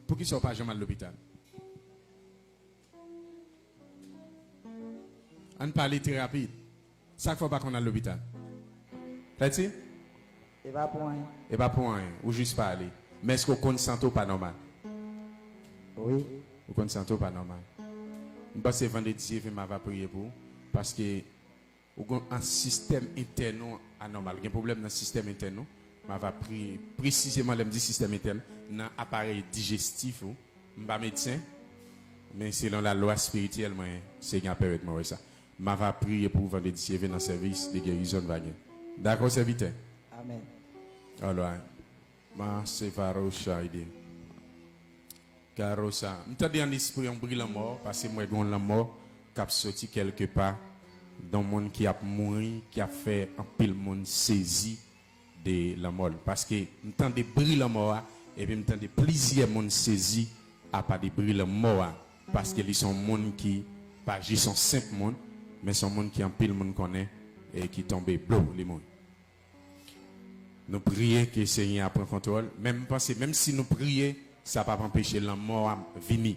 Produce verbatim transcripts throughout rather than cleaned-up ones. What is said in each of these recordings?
Poukisa w pa janm al lopital? Ann pale trè rapid. Sa k fè w pa konn al lopital? Tèti? E pa pou anyen. E pa pou anyen. Ou jis pa ale. Men èske w konn sante w pa nòmal? Wi. Ou konn sante w pa nòmal. M panse vandredi si Dye vle m ava priye pou ou. Paske ou gen an sistèm entèn ou anòmal. Gen pwoblèm nan sistèm entèn ou. M ava priye presizeman lè m di sistèm entèn, nan aparèy dijestif ou. M pa medsen, men selon lalwa espirityèl mwen, Senyè a pèmèt mwen wè sa. M ava priye pou ou vandredi si Dye vle nan sèvis de gerizon n va gen. Dakò, sèvitè? Amèn. Alright. Ma se varo shayde. Karosa. M tande an espri yon bri lanmò, paske m wè gen yon lanmò k ap soti kèlkepa, yon moun ki ap mouri, ki ap fè anpil moun sezi de lanmò l. Paske m tande bri lanmò a, epi m tande plizyè moun sezi apa de bri lanmò a. Paske li se yon moun ki pa jis yon senp moun, men se yon moun ki anpil moun konnen e ki tonbe blo, li mouri. Nou priye ke Senyè a pran kontwòl. Men m panse, menm si nou priye, sa p ap anpeche lanmò a vini.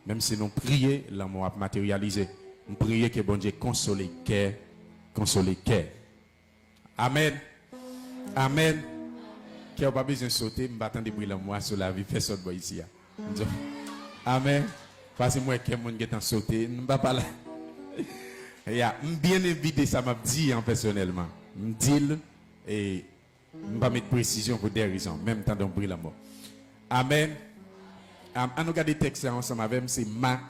Menm si nou priye, lanmò ap materyalize. M priye ke Bondye konsole kè, konsole kè. Amèn. Amèn. Kè w pa bezwen sote, m pa tande bri lanmò a sou lavi pèsòn bò isi a. M di, amèn. Paske m wè kè moun gentan sote, m pa pale. Ya, m byen envite sa m ap di an pèsonèlman. M di l, e m pa met presizyon pou de rezon, men m tande yon bri lanmò. Amèn. Am, ann nou gade tèks la ansanm avè m, se Mak,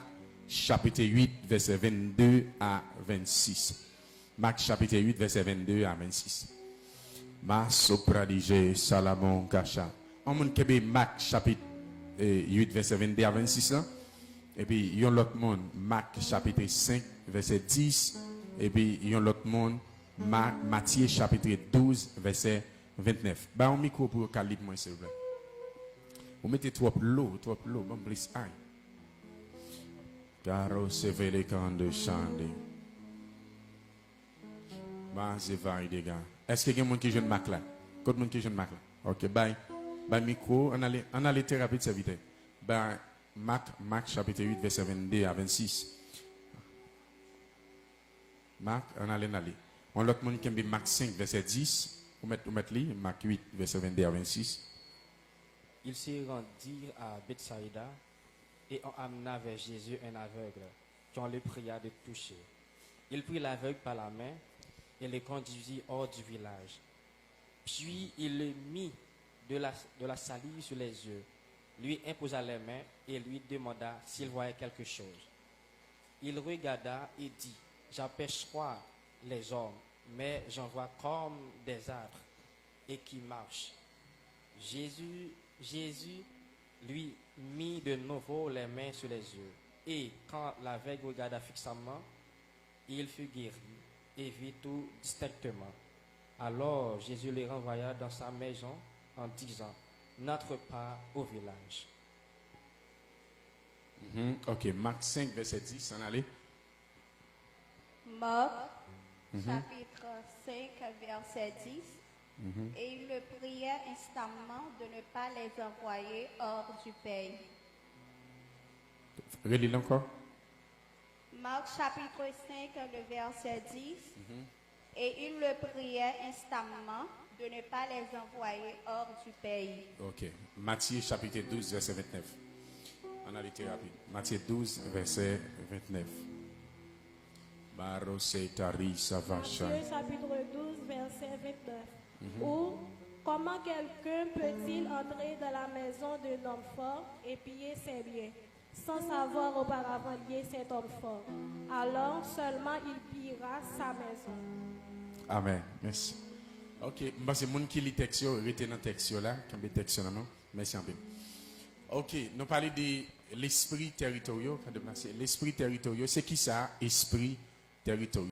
chapit uit, vèsè vennde a vennsis. Mak, chapit uit, vèsè vennde a vennsis. Ma sopradije salamon kacha. Yon moun kenbe Mak, chapit, eh, uit, vèsè vennde a vennsis la. Epi yon lòt moun, Mak, chapit senk, vèsè dis. Epi yon lòt moun, Ma-, Matye, chapit douz, vèsè vennèf. Ba yon mikwo pou yo ka li pou mwen, silvouplè. Ou mete twòp lo, twòp lo, ban m plis ay. Karo sevele kande chande. Ba ze vay dega. Èske gen moun ki jwenn Mak la? Kot moun ki jwenn Mak la? Ok, bay. Bay mikwo, ann ale, ann ale trè rapid, sèvitè. Bay Mak, Mak, chapit uit, vèsè vennde a vennsis. Mak, ann ale, ann ale. Yon lòt moun kenbe Mak senk, vèsè dis. Ou mèt, ou mèt li, Mak uit, vèsè vennde a vennsis. Ils se rendirent à Bethsaïda, et on amena vers Jésus un aveugle, qu'on le pria de toucher. Il prit l'aveugle par la main et le conduisit hors du village. Puis il le mit de la, de la salive sur les yeux, lui imposa les mains et lui demanda s'il voyait quelque chose. Il regarda et dit, j'aperçois les hommes, mais j'en vois comme des âtres, et qui marchent. Jésus, Jésus lui mit de nouveau les mains sur les yeux, et quand l'aveugle regarda fixement, il fut guéri et vit tout distinctement. Alors Jésus le renvoya dans sa maison en disant, n'entre pas au village. Mhm. Ok, Mak senk, vèsè dis, ann ale. Marc, mhm, chapitre cinq, verset dix. Mhm. Et il le priait instamment de ne pas les envoyer hors du pays. Reli l ankò. Marc chapitre cinq, le verset dix. Mhm. Et il le priait instamment de ne pas les envoyer hors du pays. Ok. Matye chapit douz, vèsè vennèf. Ann ale trè rapid. Matye douz, vèsè vennèf. Baro se tari savachan. Matthieu chapitre douze, verset vingt-neuf. Mhm. Ou, comment quelqu'un peut-il entrer dans la maison d'un homme fort et piller ses biens, sans savoir auparavant lier cet homme fort? Alors seulement il pillera sa maison. Amèn. Mèsi. Ok, m panse moun ki li tèks yo, rete nan tèks yo la, kenbe tèks yo nan men w. Mèsi anpil. Ok, nou pale de lespri tèritoryo, kan deplase. Lespri tèritoryo, se kisa espri tèritoryo?